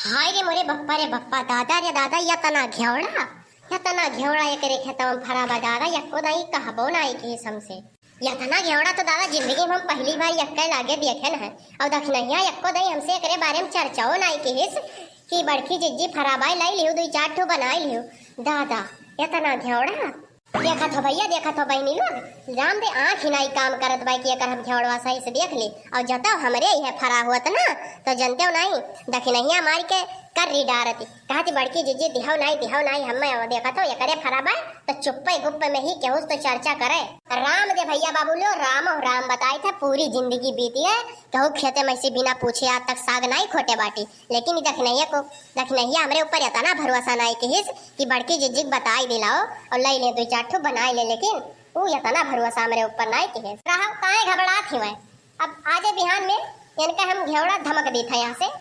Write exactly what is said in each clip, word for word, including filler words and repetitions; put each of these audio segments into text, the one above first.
हाय रे मोरे बप्पा रे बप्पा, दादा रे दादा, यतना घेवड़ा, यतना घेवड़ा एकरे खेतवा में फरा बा दादा, यक्को दाई कहबो नाई किहिस हमसे। यतना घेवड़ा तो दादा जिंदगी में हम पहली बार यक्के लागे देखेन है। और दखिनहिया यक्को दाई हमसे एकरे बारे में चर्चाओ नाई किहिस कि बड़की जिज्जी फरा बाय लाई लिहू, दुई चार ठो बनाई लिहू। दादा, यतना घेवड़ा। देखत हो भैया, देखत हो बहिनी लोग, राम दे आँख ही नाई काम करत बा कि एकर हम घेवड़वा सही से देख ली। और जतौ हमरे इहे फरा होत ना, तो जनते हो नाई, दखिनहिया मार के कर्री डारती। कहती बड़की जिज्जी दिहौ नाई, दिहौ नाई, हम्मे वो देखत हो एकरे फरा बा, तो चुप्पे गुप्पे में ही केहू से तो चर्चा करे। राम दे भैया बाबू लो, राम हो राम बताई थे, पूरी जिंदगी बीती है, कहू खेते में से बिना पूछे आज तक साग नाई खोटे बाटी। लेकिन ई दखिनहिया को, दखिनहिया हमरे ऊपर यतना भरोसा नाई किहिस कि बड़की जिज्जी के बताई दिलाओ और लई ले दुई चार ठो बनाई ले, लेकिन ऊ यतना भरोसा हमरे ऊपर नाई किहिस। रहा काहे घबरात हिवै? अब आजे बिहान में इनका हम घेवड़ा धमक दीत है, यहाँ से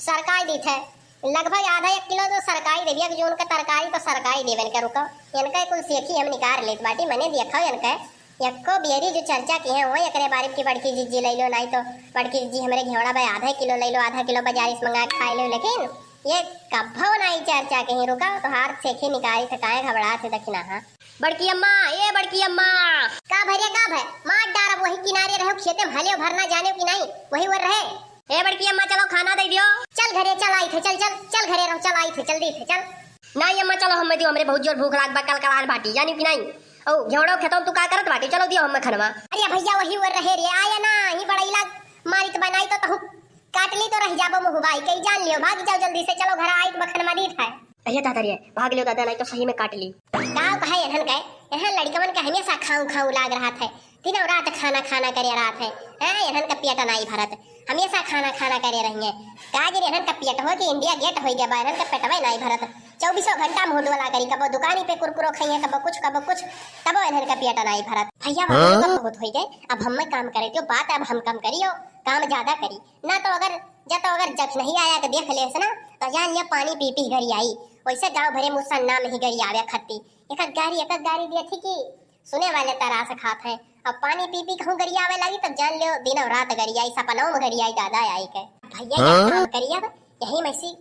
सरकाई दीत है, लगभग आधा एक किलो तो सरकाई देबी। अब जो उनका तरकारी तो सरकाई देबे इनका, रुको, इनका कुल सेखी हम निकाल लेत बाटी। मने देखो इनका यक्को बेरी जो चर्चा किहे हुए एकरे बारे में कि बड़की जिज्जी लई लो, नाई तो बड़की जिज्जी हमरे घेवड़ा बा आधा किलो लई लो, आधा किलो बाजारी से मंगा के खाई लो, लेकिन ये कभो नाई चर्चा किहे। रुका, तोहार सेखी निकारी थे, काहे घबरात है दखिनहा? बड़की अम्मा, ए बड़की अम्मा। का भरे, का भय? मार डारब, वही किनारे रहो, खेते में हलियो भरना जाने कि नाई, वही ओर रहे। ए बड़की अम्मा, चलो खाना दे दियो। चल घरे, चल आई थे, चल, चल, चल घरे रहो, चल आई थे, जल्दी थे, चल। नाई अम्मा, चलो हमें दियो, हमरे बहुत जोर भूख लाग बा, कल कलान बाटी, जानी कि नाई? ओ, घेवड़ो खेतों तू का करत बाटी, चलो दियो हमें खनवा। अरे भैया, वही ओर रहे रे, आया ना, ही बड़ई लाग मारित बनाई तो तहु काट ली तो रह जाबो मुँह बाई के, जान लियो, भाग जाओ जल्दी से, चलो घर आई तो बखन मदीत है। अरे दादा रे, भाग लियो दादा, नाई तो सही में काट ली। का कहे एहन के, एहन लड़कवन के हमेशा खाऊ खाऊ लाग रहत है, दिनों रात खाना खाना करे रहत है, हैं, एहन का पेट नाई भरत, हमेशा खाना खाना करे रहिए। का गिर एहन का पेट हो कि इंडिया गेट होई गया बा, एहन का पेटवे नाई भरत, चौबीसों घंटा मुँह डोला करी, कबो दुकानी पे कुरकुरो खाइए, कबो कुछ, कबो कुछ, तबो एहन का पेट नाई भरत। भैया बाबू हाँ? तो बहुत होई गए, अब हमें काम करे दियो, बात अब हम कम करियो, काम ज्यादा करी। ना तो अगर, जा तो अगर जखनहिया आया के देख लेस ना, तो जान लिया पानी पी पी गरियाई। वैसे गाँव भरे मुसन्ना में ही गरियावे खत्ती। एक एक गारी, एक एक गारी दिया थी कि सुने वाले तरास खात हैं। अब पानी पी पी कहूँ गरियावे लगी, तब जान लियो दिनों रात गरियाई, सपनों में गरियाई दादा आई के। भैया, हाँ? एक काम करिए, अब यही में से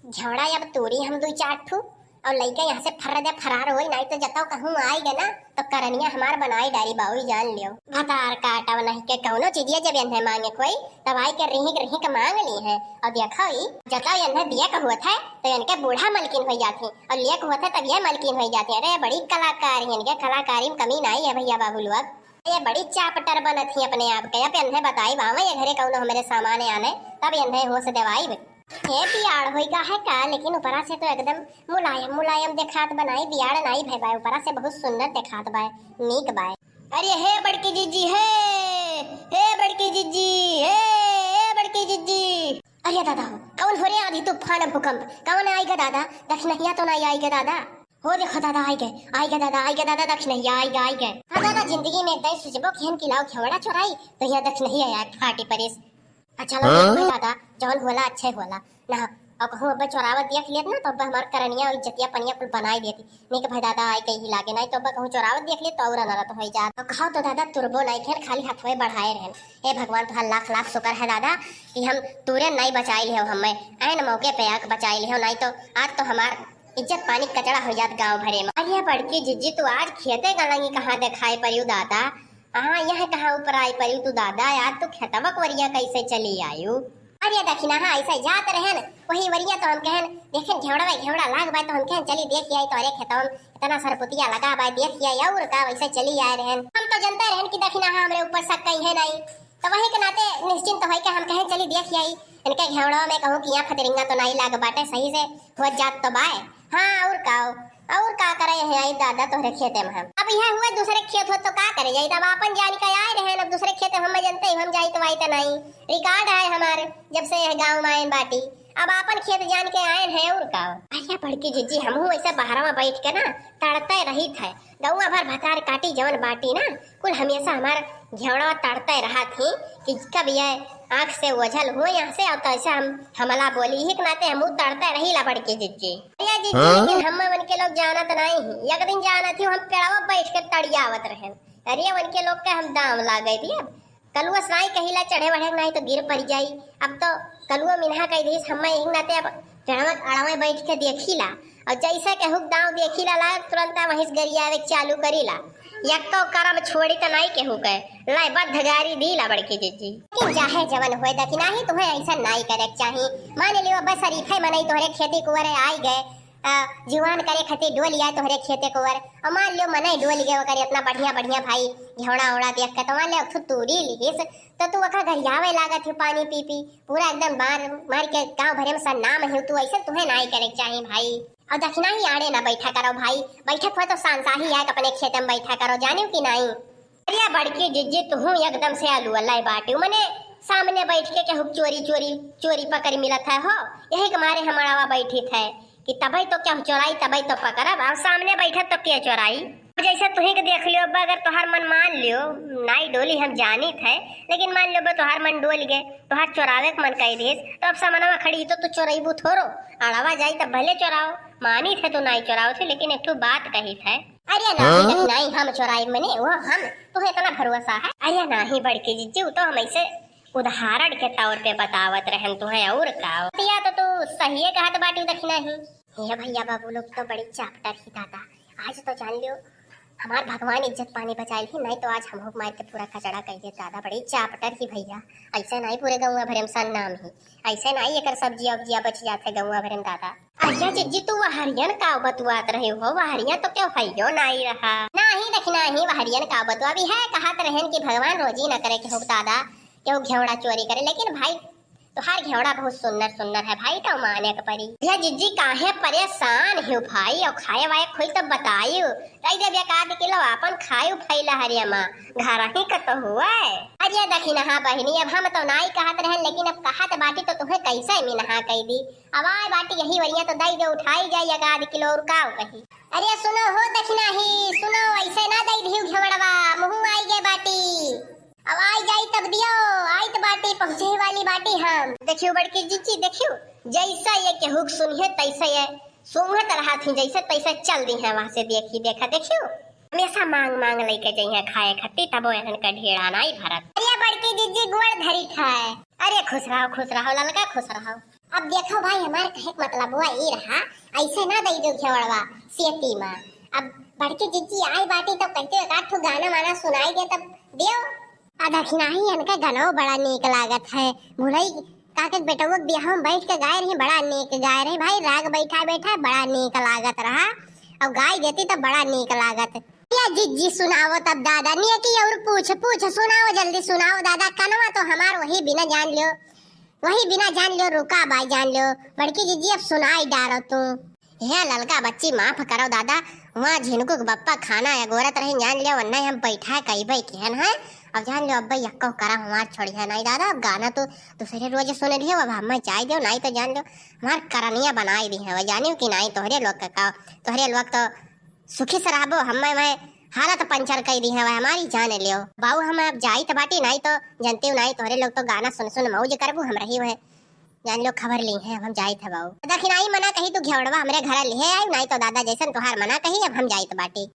घेवड़ा अब तोरी हम दुई चार ठू और लइका यहाँ से फर्र दे फरार होई, नाई तो जतौ कहूँ आई गए ना तो करनिया हमार बनाई डारी बाउई, जान लियो। भतार काटब नहीं के कौनो चीजिया जब एन्हे मांगे कोई तब आई के रिहिक रिहिक मांग ली है। और देखो ई जतौ एन्हे दिया का हुआ था तो इनके बूढ़ा मलकिन हो जाती और लिया का हुआ था तब ये मलकिन हो जाती। अरे बड़ी कलाकार है, इनके कलाकारी में कमी नाई है भैया बाबू लोग। ये बड़ी चापटर बनत ही अपने आप के। अब एन्हे बताई बावे ये घरे कौनो हमरे सामान आने तब एन्हे होश देवाई। हे बियाड़ होई का है का, लेकिन ऊपरा से तो एकदम मुलायम मुलायम देखात बा, नाई बियाड़ नाई भय बाय, ऊपरा से बहुत सुंदर देखात बाय, नीक बाय। अरे हे बड़की जिज्जी, हे, हे बड़की जिज्जी, हे, हे बड़की जिज्जी। अरे दादा हो, कौन हो रे आंधी तूफान भूकंप, कौन आई गा दादा? दखिनहिया तो नाई आई गा दादा? हो देखो दादा, आई गए, आई गए दादा, आई गए दादा, दखिनहिया आई गए, आई गए। हाँ दादा, जिंदगी में एक दाई सोचबो कि हम किलाओ घेवड़ा चोराई, तो यहाँ दखिनहिया आया फाटी परेस। अच्छा लो, हाँ? दादा, जौन होला अच्छे होला ना। और कहूँ अब चोरावत देख लेत ना, तो अब हमार करनिया और इज्जतिया पनिया कुल बनाई देती। नीक भाई दादा आई कहीं लागे नहीं, तो अब कहूँ चोरावत देख लेत तो और अनरत हो जात। और कहो तो दादा तुरबो नहीं खेल, खाली हथवे बढ़ाए रहन। हे भगवान, तोहार लाख लाख शुक्र है दादा कि हम तूरे नहीं बचाई लिहो, हमें ऐन मौके पे आके बचाई लिहो, नहीं तो आज तो हमार इज्जत पानी कचड़ा हो जात गाँव भरे में। अरे बड़की जिज्जी, तू आज खेते गलंगी कहाँ देखाई परियो दादा? हाँ, यह कहाँ ऊपर आई परियो तू दादा? यार, तू खेतवा के वरिया कैसे चली आयु? अरे दखिनहा, ऐसे जात रहे न, वही वरिया तो हम कहन, देखेन घेवड़वा घेवड़ा लाग बाय, तो हम कहन चली देख आई तोरे खेतवा में इतना सरपुतिया लगा बाय, देख आई, और का वैसे चली आए रहन। हम तो जनते रहन कि दखिनहा हमरे ऊपर शक कहीं है नहीं, तो वही के नाते निश्चिंत होई के हम कहें चली देख आई, इनके घेवड़वा में कहूँ कि यहाँ फतिरिंगा तो नाई लाग बाटे, सही से हो जात तो बाय। हाँ, और का, और का करे है आई दादा तोहरे खेते में हम। अब यह हुए दूसरे खेत हो तो का करे जाई, तब आपन जान के आए रहे, अब दूसरे खेते हम जनते ही हम जाई तो आई तो नहीं, रिकॉर्ड है हमारे जब से यह गाँव में आए बाटी, अब आपन खेत जान के आए हैं और का। अरे बड़की जिज्जी, हमहू ऐसे बहरवा बैठ के ना तड़ते रही थे, गौवा भर भतार काटी जवन बाटी ना, कुल हमेशा हमार घेवड़वा तड़ते रहा थी कि कब ये आँख से ओझल हुए यहाँ से, और तैसे हम हमला बोली ही के नाते हम तड़ते रही ला बड़की जिज्जी। अरे जिज्जी, हाँ? लेकिन हम मन के लोग जानत नहीं ही, एक दिन जानत ही हम पेड़वा बैठ के तड़ियावत रहे। अरे उनके लोग के हम दाम लागे दिए, कलुआ से नाई कहिला चढ़े बढ़े, नाई तो गिर पड़ जाई। अब तो कलुआ मिनहा कह दिस, हम्मे यही नाते अब पेड़वा के अड़वे बैठ के देखिला, और जैसे केहू के दाँव देखिला, ला तुरंत वहीं से गरियावे के चालू करीला। यक्को करम छोड़ी त नाई केहू के, लाई बद्ध गारी दीला बड़की जिज्जी। लेकिन चाहे जवन होए दखिनाही, तुहे ऐसा नाई करे के चाही। मान लियो बस शरीफे मनई तोहरे खेते कुवरे आई गए, आ, जुआन करे खातिर डोल आए तोहरे खेते कुवर। और मान लियो मनई डोल गए, ओकर इतना बढ़िया बढ़िया भाई घेवड़ा ओड़ा देख के, तो मान लियो तू तूरी लिहिस, तो तू ओका गरियावे लागत हो पानी पी पी, पूरा एकदम मार मार के गाँव भरे में सन्नाम हो तू। ऐसे तुहे नाई करे के चाही भाई। और दखिनाही आड़े ना बैठा करो भाई, बैठक हुआ तो सांसाही आके अपने खेते में बैठा करो, जानियो कि नाई? अरे बड़की जिज्जी, तुहू एकदम से अलुअल्ला बाटिउ, मने सामने बैठ के केहू चोरी चोरी चोरी पकड़ मिलत है हो, यही के मारे हम अड़वा बैठित है कि तबई तो केहू चोराई, तबई तो पकड़ब, अब सामने बैठत तो के चोराई? जैसे तुही के देख लियो, अब अगर तोहार मन मान लियो, नाई डोली हम जानित है, लेकिन मान लियो बे तोहार मन डोल गए, तोहार चोरावे के मन कह दिस, तो अब समनवा खड़ी तो तू चोरैबू थोरो, अड़वा जाई तब भले चोराओ, मानित है तू नाई चोराओ थे, लेकिन एक ठो बात कहित है। अरे नाहीं, हाँ? नाहीं, हम चोराई मने, वो हम, तुहे इतना भरोसा है? अरे नाहीं बड़की जिज्जी, वो तो हम ऐसे उदाहरण के तौर पे बतावत रहन तुहे, और का? या तो तू सहिए कहत बाटी दखिनाही। हे भैया बाबू लोग तो बड़ी चापटर ही दादा, आज तो जान लियो हमार भगवान इज्जत पानी बचाइल ही, नाहीं तो आज हमहू के मार के पूरा कचड़ा कइ देत दादा, बड़ी चापटर ही भैया। ऐसे नाहीं पूरे गौवा भरे में सन्नाम ही, ऐसे नाहीं एकर सब्जिया उब्जिया बच जात है गौवा भरे में दादा। अरे जिज्जी, तू वहरियन का बतुआत रहे हो? वहरिया तो केहू हइयो नाई रहा। नाहीं दखिनाही, वहरियन का बतुआ भी है, कहत रहन कि भगवान रोजी न करे केहू दादा, केहू घेवड़ा चोरी करे। लेकिन भाई, तोहार घेवड़ा बहुत सुन्नर सुन्नर है भाई, तो माने के परी। भैया जिज्जी, काहे परेशान हो भाई? और खाए वाए खोई तो बताइयो, दे देब एक आध किलो, आपन खाइयो फैला हरिया माँ, घर ही का तो हुआ है। अरे दखिनहा बहिनी, अब हम तो नाई कहत रहन, लेकिन अब कहत बाटी तो तुहे कैसे मिनहा कह दी। अब आए बाटी यही वरिया तो दई दे, उठाई जाई एक आध किलो, और का कही। अरे सुनो हो दखिनाही, सुनो, ऐसे ना दई दियो घेवड़वा, मुँह आई गए बाटी। अब आई जाई तब दियो, आई तो बाटी, पहुँचे ही वाली बाटी हम। देखियो बड़की जिज्जी, देखियो, जैसा ये केहू के सुनिए तैसे ये सूंघत रहा थी, जैसे तैसे चल दी है वहाँ से। देखी देखा, देखियो, हमेशा मांग मांग लेके जइहे खाए खत्ती, तबो एहन का ढेड़ा नाई भरत। अरे बड़की जिज्जी गोड़ धरी खाए। अरे खुश रहो, खुश रहो ललका, खुश रहो। अब देखो भाई, हमार कहे के मतलब हुआ ई रहा, ऐसे ना दई दो घेवड़वा सेती में। अब बड़की जिज्जी आई बाटी तब कहते एक आध ठो गाना वाना सुनाई दे तब दियो। आ दखिनाही इनका गनौ बड़ा नीक लागत है। भुलई काके बेटवा के बियाह में बैठ के गाए रही, बड़ा नीक गाए रही भाई, राग बैठा बैठा बड़ा नीक लागत रहा। अब गाई देती तो बड़ा नीक लागत। या जिज्जी सुनाओ तब दादा, नियकी और पूछ, पूछ, सुनाओ, जल्दी सुनाओ दादा, कनवा तो हमार वही बिना जान लियो, वही बिना जान लियो, रुका बाई जान लियो। बड़की जिज्जी अब सुनाई डारो तू। हे ललका बच्ची, माफ करो दादा, वहाँ झिनकू के बप्पा खाना अगोरत रही, जान लियो, वन्ना हम बैठा कइबे किहन है। अब जान लियो, अब यक्को करा हमार छोड़िया नाई दादा, अब गाना तो दूसरे रोज सुन लियो, अब हमें जाए दियो, नाई तो जान लियो, हमार करनिया बनाई दी है, जानियो कि नाई, तोहरे लोग का, का, तोहरे लोग तो सुखी से रहबो, हमें मैं हालत पंचर कई दी है, हमारी जान लियो। बाऊ, हम अब जाइत बाटी, नाई तो जनती हूँ, नाई तोहरे लोग तो गाना सुन सुन मौज करबू, हम रही हुए जान लो खबर ली है, अब हम जाइत है बाऊ। दखिनाही मना कही तू घेवड़वा हमरे घर लिहे आई, नाई तो दादा जैसन तोहार मना कही, अब हम जाइत बाटी।